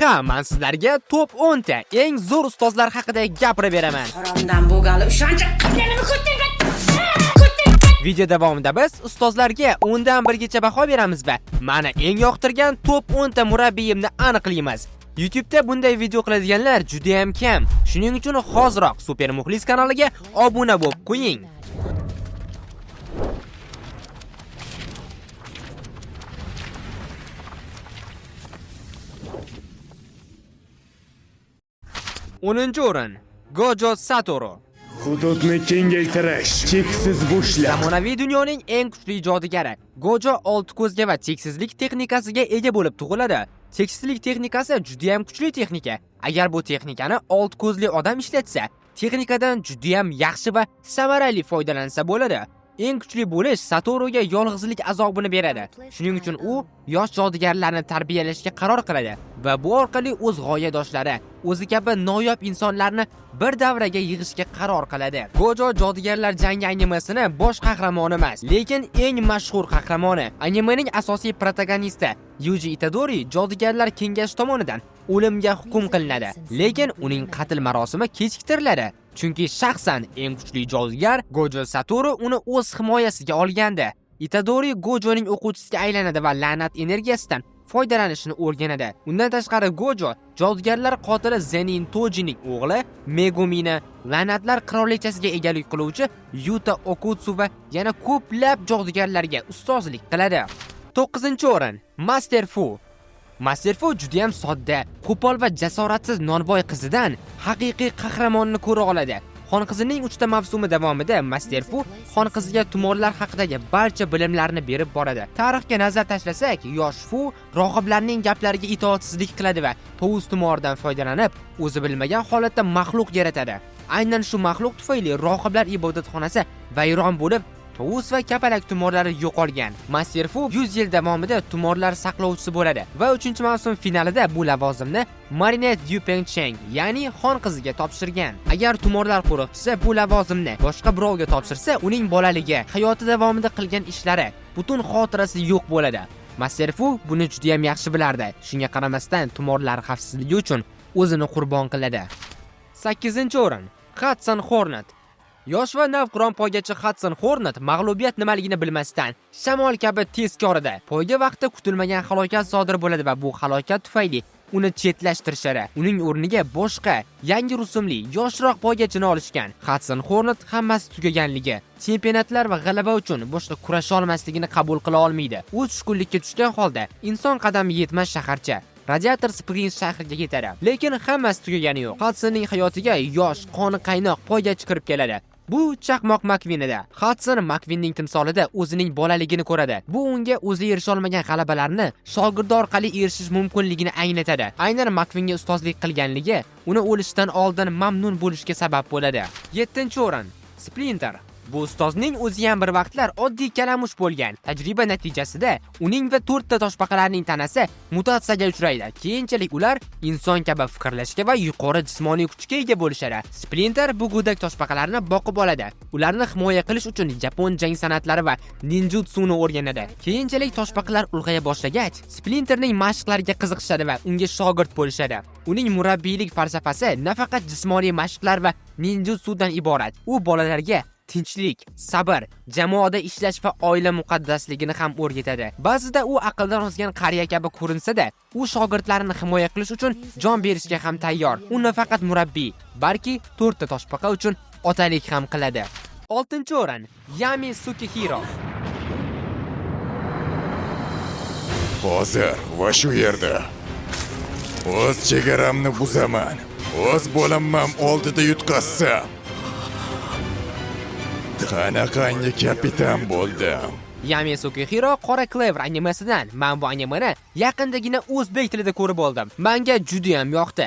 Ha, men sizlarga top 10 ta eng zo'r ustozlar haqida gapirib beraman. Haromdan bo'lgali o'shancha qilganini ko'tingga. Video davomida biz ustozlarga 10 dan 1 gacha baho beramiz va meni eng yoqtirgan top 10 ta murabbiyimni aniqlaymiz. YouTube'da bunday video qiladiganlar juda ham kam. Shuning uchun hoziroq Super Muxlis kanaliga obuna bo'lib qo'ying. O'ninchi o'rin Gojo Satoru. Hududni kengaytirish, cheksiz bo'shliq. Zamonaviy dunyoning eng kuchli jodugari Gojo olti ko'zga va cheksizlik texnikasiga ega bo'lib tug'iladi. Cheksizlik texnikasi juda ham kuchli texnika. Agar bu texnikani olti ko'zli odam ishlatsa, texnikadan juda ham yaxshi va samarali foydalansa bo'ladi. Eng kuchli bo'lish Satoruga yolg'izlik azobini beradi. Shuning uchun u yosh jodugarlarni tarbiyalashga qaror qiladi va bu orqali o'z g'oyadoshlari, o'zi kabi noyob insonlarni bir davraga yig'ishga qaror qiladi. Gojo jodugarlar jangi animesini bosh qahramoni emas, lekin eng mashhur qahramoni. Animening asosiy protagonisti Yuji Itadori jodugarlar kengashi tomonidan o'limga hukm qilinadi, lekin uning qatl marosimi kechiktiriladi. Chunki shaxsan eng kuchli jodugar Gojo Satoru uni o'z himoyasiga olgandi. Itadori Gojoning o'quvchisiga aylanadi va la'nat energiyasidan foydalanishni o'rganadi. Undan tashqari Gojo jodugarlar qotili Zenin Tojining o'g'li Megumini, la'natlar qirolichasiga egalik qiluvchi Yuta Okutsu va yana ko'plab jodugarlarga ustozlik qiladi. 9-o'rin Master Fu. Master Fu juda ham sodda, qo'pol va jasoratsiz nonvoy qizidan haqiqiy qahramonni ko'ra oladi. Xon qizining 3 ta mavsumi davomida Master Fu xon qiziga tumorlar haqidagi barcha bilimlarni berib boradi. Tarixga nazar tashlasak, yosh Fu rohiblarning gaplariga itoatsizlik qiladi va tovus tumoridan foydalanib, o'zi bilmagan holatda maxluq yaratadi. Aynan shu maxluq tufayli rohiblar ibodatxonasi vayron bo'lib, tovus va kapalak tumorlari yo'qolgan. Master Fu 100 yil davomida tumorlar saqlovchisi bo'ladi va 3-mavsum finalida bu lavozimni Marinette Dupain Cheng, ya'ni xon qiziga topshirgan. Agar tumorlar qo'riqchisi bu lavozimni boshqa birovga topshirsa, uning bolaligi, hayoti davomida qilgan ishlari, butun xotirasi yo'q bo'ladi. Master Fu buni juda ham yaxshi bilardi. Shunga qaramasdan tumorlar xavfsizligi uchun o'zini qurbon qiladi. 8-o'rin Hudson Hornet. Yosh va navqiron poygachi Hudson Hornet mag'lubiyat nimaligini bilmasdan shamol kabi tezkor edi. Poyga vaqtida kutilmagan halokat sodir bo'ladi va bu halokat tufayli uni chetlashtirishadi. Uning o'rniga boshqa, yangi rusumli, yoshroq poygachini olishgan. Hudson Hornet hammasi tugaganligi, chempionatlar va g'alaba uchun boshqa kurasha olmasligini qabul qila olmaydi. U tushkunlikka tushgan holda inson qadami yetmas shaharcha Radiator Springs shahriga yetadi. Lekin hammasi tugagani yo'q. Hudsonning hayotiga yosh, qoni qaynoq poygachi kirib keladi. Bu chaqmoq Makvin edi. Hudson Makvinning timsolida o'zining bolaligini ko'radi. Bu unga o'zi erisha olmagan g'alabalarni shogirdi orqali erishish mumkinligini anglatadi. Aynan Makvinga ustozlik qilganligi uni o'lishdan oldin mamnun bo'lishga sabab bo'ladi. 7-o'rin Splinter. Bu ustozning o'zi ham bir vaqtlar oddiy kalamush bo'lgan. Tajriba natijasida uning va 4 ta toshbaqalarning tanasi mutatsiyaga uchraydi. Keyinchalik ular inson kabi fikrlashga va yuqori jismoniy kuchga ega bo'lishadi. Splinter bu go'dak toshbaqalarni boqib oladi. Ularni himoya qilish uchun yapon jang san'atlari va ninjutsuni o'rganadi. Keyinchalik toshbaqalar ulg'aya boshlagach, Splinterning mashqlariga qiziqishadi va unga shogird bo'lishadi. Uning murabbiylik falsafasi nafaqat jismoniy mashqlar va ninjutsudan iborat. U bolalarga tinchlik, sabr, jamoada ishlash va oila muqaddasligini ham o'rgatadi. Ba'zida u aqldan ozgan qariya kabi ko'rinsa-da, u shogirdlarini himoya qilish uchun jon berishga ham tayyor. U nafaqat murabbiy, balki 4 ta toshbaqa uchun otalik ham qiladi. 6-o'rin Yami Sukihiro. Hozir va shu yerda o'z chegaramni buzaman. O'z bo'linmam oldida yutqazsam. Qanaqangi kapitan bo'ldim. Yami Sukihiro Qora Clover animesidan. Men bu animeni yaqindagina o'zbek tilida ko'rib oldim. Menga juda ham yoqdi.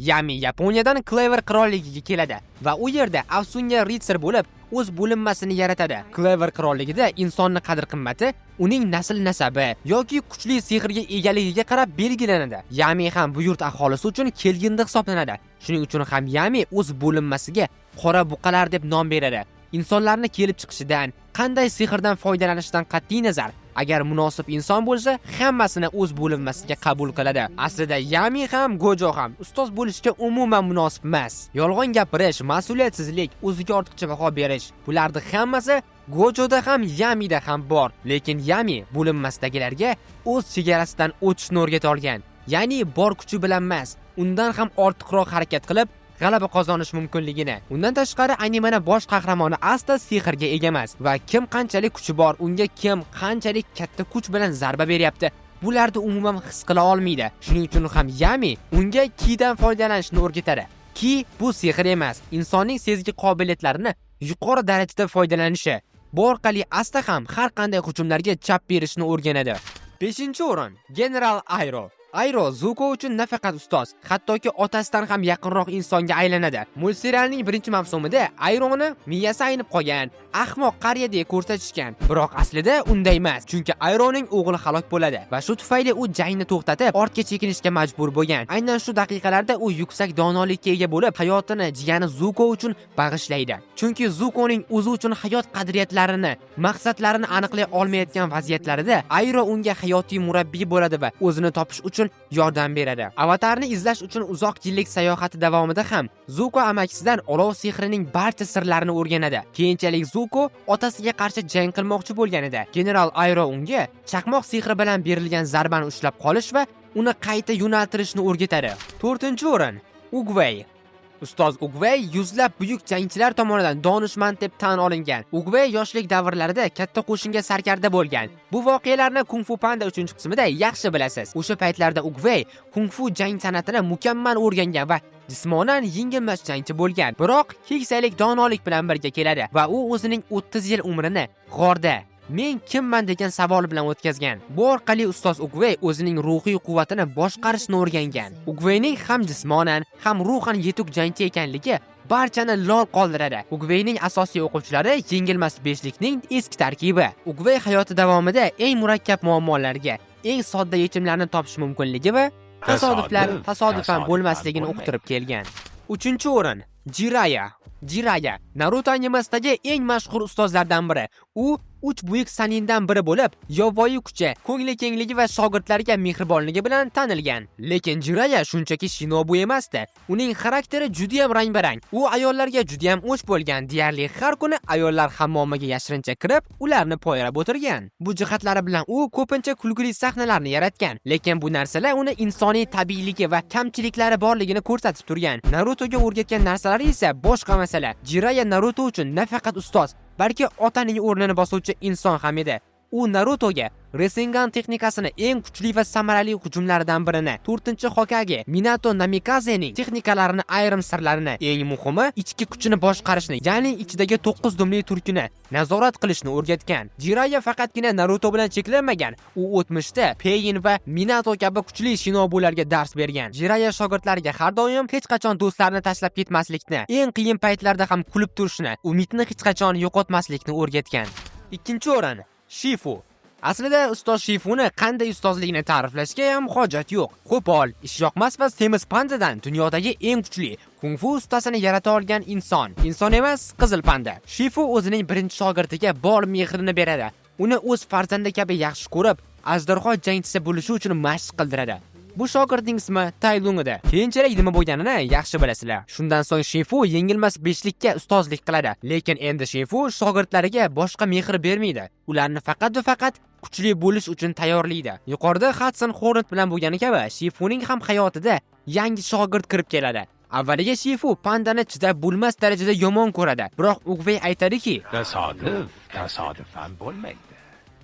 Yami Yaponiyadan Clover qirolligiga keladi va u yerda afsunga ritsar bo'lib o'z bo'linmasini yaratadi. Clover qirolligida insonni qadr-qimmati uning nasl nasabi yoki kuchli sehrga egaligiga qarab belgilanadi. Yami ham bu yurt aholisi uchun kelgindi hisoblanadi. Shuning uchun ham Yami o'z bo'linmasiga qora buqalar deb nom beradi. Insonlarni kelib chiqishidan, qanday sehrdan foydalanishidan qat'iy nazar, Agar munosib inson bo'lsa, hammasini o'z bo'linmasiga qabul qiladi. Aslida Yami ham, Gojo ham ustoz bo'lishga umuman munosib emas. Yolg'on gapirish, mas'uliyatsizlik, o'ziga ortiqcha baho berish, bularni hammasi Gojoda ham, Yamida ham bor. Lekin Yami bo'linmasidagilarga o'z chegarasidan o'tishni o'rgata olgan. Ya'ni bor kuchi bilan emas, undan ham ortiqroq harakat qilib g'alaba qozonish mumkinligini. Undan tashqari animani bosh qahramoni Asta sehrga ega emas va kim qanchalik kuchi bor, unga kim qanchalik katta kuch bilan zarba beryapti, bularni umuman his qila olmaydi. Shuning uchun ham Yami unga kidan foydalanishni o'rgatadi. Ki bu sehr emas, insonning sezgi qobiliyatlarini yuqori darajada foydalanishi. Bu orqali Asta ham har qanday hujumlarga chap berishni o'rganadi. 5-o'rin General Ayro. Ayro Zuko uchun nafaqat ustoz, hattoki otasidan ham yaqinroq insonga aylanadi. Multserialning 1-mavsumida Ayroni miyasi aynib qolgan, ahmoq qariyadek ko'rsatishgan. Biroq aslida unday emas, chunki Ayroning o'g'li halok bo'ladi va shu tufayli u jangni to'xtatib, ortga chekinishga majbur bo'lgan. Aynan shu daqiqalarda u yuksak donolikka ega bo'lib, hayotini jiyani Zuko uchun bag'ishlaydi. Chunki Zukoning o'zi uchun hayot qadriyatlarini, maqsadlarini aniqlay olmayotgan vaziyatlarida Ayro unga hayotiy murabbiy bo'ladi va o'zini topish uchun yordam beradi. Avatarni izlash uchun uzoq yillik sayohati davomida ham Zuko amakisidan olov sehrining barcha sirlarini o'rganadi. Keyinchalik Zuko otasiga qarshi jang qilmoqchi bo'lganida, General Ayro unga chaqmoq sehri bilan berilgan zarbani ushlab qolish va uni qayta yo'naltirishni o'rgatadi. 4-o'rin Ugvey. Ustoz Ugvey yuzlab buyuk jangchilar tomonidan donishmand deb tan olingan. Ugvey yoshlik davrlarida katta qo'shinga sarkarda bo'lgan. Bu voqealarni Kung Fu Panda 3-qismida yaxshi bilasiz. O'sha paytlarda Ugvey kung fu jang san'atini mukammal o'rgangan va jismonan yengilmas jangchi bo'lgan. Biroq keksalik donolik bilan birga keladi va u o'zining 30 yil umrini g'orda men kimman degan savol bilan o'tkazgan. Bu orqali ustoz Ugvey o'zining ruhiy quvvatini boshqarishni o'rgangan. Ugveyning ham jismonan, ham ruhan yetuk jangchi ekanligi barchani lol qoldiradi. Ugveyning asosiy o'quvchilari yengilmas beshlikning eski tarkibi. Ugvey hayoti davomida eng murakkab muammolarga eng sodda yechimlarni topish mumkinligi va tasodiflar tasodifan bo'lmasligini uqtirib kelgan. 3-o'rin Jiraya. Jiraya Naruto animasidagi eng mashhur ustozlardan biri. U uch buyuk sanindan biri bo'lib, yovvoyi kuchi, ko'ngli kengligi va shogirdlariga mehribonligi bilan tanilgan. Lekin Jiraya shunchaki shinobu emasdi. Uning xarakteri juda ham rang-barang. U ayollarga juda ham o'ch bo'lgan. Deyarli har kuni ayollar hammomiga yashirincha kirib, ularni poylab o'tirgan. Bu jihatlari bilan u ko'pincha kulgili sahnalarni yaratgan. Lekin bu narsalar uni insoniy tabiiyligi va kamchiliklari borligini ko'rsatib turgan. Narutoga o'rgatgan narsalari esa boshqa masala. Jiraya Naruto uchun nafaqat ustoz, balki otaning o'rnini bosuvchi inson ham edi. U Narutoga Rasengan texnikasini eng kuchli va samarali hujumlaridan birini, 4-Hokage Minato Namikazening texnikalarini ayrim sirlarini, eng muhimi ichki kuchini boshqarishni, ya'ni ichidagi 9 dumli turkini nazorat qilishni o'rgatgan. Jiraiya faqatgina Naruto bilan cheklanmagan. U o'tmishda Pain va Minato kabi kuchli shinobularga dars bergan. Jiraiya shogirdlariga har doim hech qachon do'stlarini tashlab ketmaslikni, eng qiyin paytlarda ham kulib turishni, umidni hech qachon yo'qotmaslikni o'rgatgan. 2-o'rin Shifu. Aslida ustoz Shifuni qanday ustozligini ta'riflashga ham hojat yo'q. Qo'pol, ishyoqmas va semiz pandadan dunyodagi eng kuchli kung fu ustasini yarata olgan inson. Inson emas, qizil panda. Shifu o'zining birinchi shogirdiga bor mehrini beradi. Uni o'z farzandi kabi yaxshi ko'rib, ajdarho jangchisi bo'lishi uchun mashq qildiradi. Bu shogirdning ismi Taylung edi. Keyinchalik nima bo'lganini yaxshi bilasizlar. Shundan so'ng Shifu yengilmas beshlikka ustozlik qiladi. Lekin endi Shifu shogirdlariga boshqa mehr bermaydi. Ularni faqat va faqat kuchli bo'lish uchun tayyorlaydi. Yuqorida Hudson Hornet bilan bo'lgani kabi, Shifuning ham hayotida yangi shogird kirib keladi. Avvaliga Shifu pandani chidab bo'lmas darajada yomon ko'radi. Biroq Ugvey aytadiki, Tasodif tasodifan bo'lmaydi.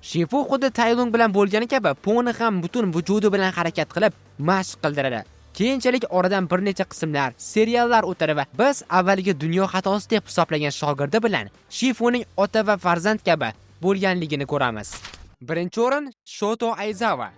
Shifu xuddi Taylung bilan bo'lgani kabi Poni ham butun vujudi bilan harakat qilib mashq qildiradi. Keyinchalik oradan bir necha qismlar, seriallar o'tadi va biz avvalgi dunyo xatosi deb hisoblagan shogirdi bilan Shifuning ota va farzand kabi bo'lganligini ko'ramiz. 1-o'rin Shoto Ayzawa.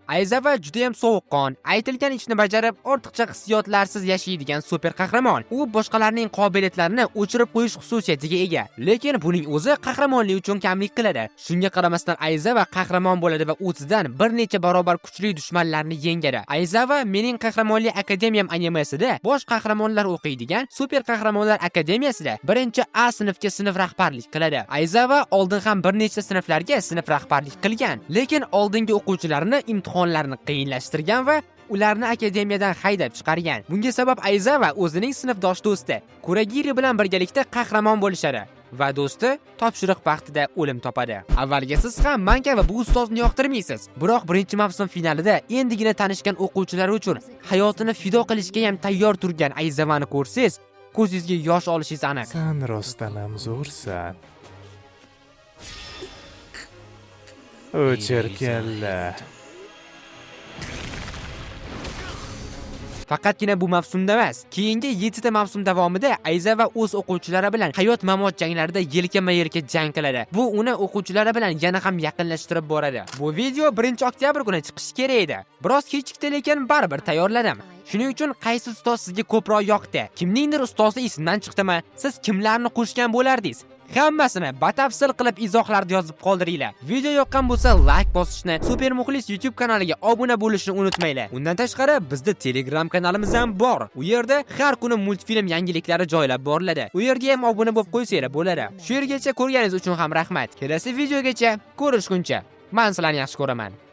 Ayzava juda ham sovuqqon, aytilgan ishni bajarib, ortiqcha hissiyotlarsiz yashaydigan super qahramon. U boshqalarning qobiliyatlarini o'chirib qo'yish xususiyatiga ega. Lekin buning o'zi qahramonlik uchun kamlik qiladi. Shunga qaramasdan Ayzava qahramon bo'ladi va o'zidan bir necha barobar kuchli dushmanlarni yengadi. Ayzava mening qahramonlik akademiyam animesida bosh qahramonlar o'qiydigan super qahramonlar akademiyasida 1 A sinfga sinf rahbarlik qiladi. Ayzava oldin ham bir necha sinflarga sinf rahbarlik qilgan, lekin oldingi o'quvchilarini imtihonlarni qiyinlashtirgan va ularni akademiyadan haydab chiqargan. Bunga sabab Ayzava o'zining sinfdosh do'sti Kuragiri bilan birgalikda qahramon bo'lishadi va do'sti topshiriq vaqtida o'lim topadi. Avvalga siz ham man kabi bu ustozni yoqtirmaysiz. Biroq 1-mavsum finalida endigina tanishgan o'quvchilari uchun hayotini fido qilishga ham tayyor turgan Ayzavani ko'rsangiz, ko'zingizga yosh olishingiz aniq. San rostdan ham zo'rsan. O'chir kalla. Faqatgina bu mavsumda emas, keyingi 7 ta mavsum davomida Ayzava o'z o'quvchilari bilan hayot mamot janglarida yelkama-yelka jang qiladi. Bu uni o'quvchilari bilan yana ham yaqinlashtirib boradi. Bu video 1-oktyabr kuni chiqishi kerak edi. Biroz kechikdi, lekin baribir tayyorladim. Shuning uchun qaysi ustoz sizga ko'proq yoqdi? Kimningdir ustozi esimdan chiqdimi? Siz kimlarni qo'shgan bo'lardingiz? Hammasini batafsil qilib izohlarda yozib qoldiringlar. Video yoqqan bo'lsa like bosishni, Super Muxlis YouTube kanaliga obuna bo'lishni unutmanglar. Undan tashqari bizda Telegram kanalimiz ham bor. U yerda har kuni multfilm yangiliklari joylab boriladi. U yerga ham obuna bo'lib qo'ysanglar bo'ladi. Shu yergacha ko'rganingiz uchun ham rahmat. Kelasi videogacha ko'rishguncha. Men sizlarni yaxshi ko'raman.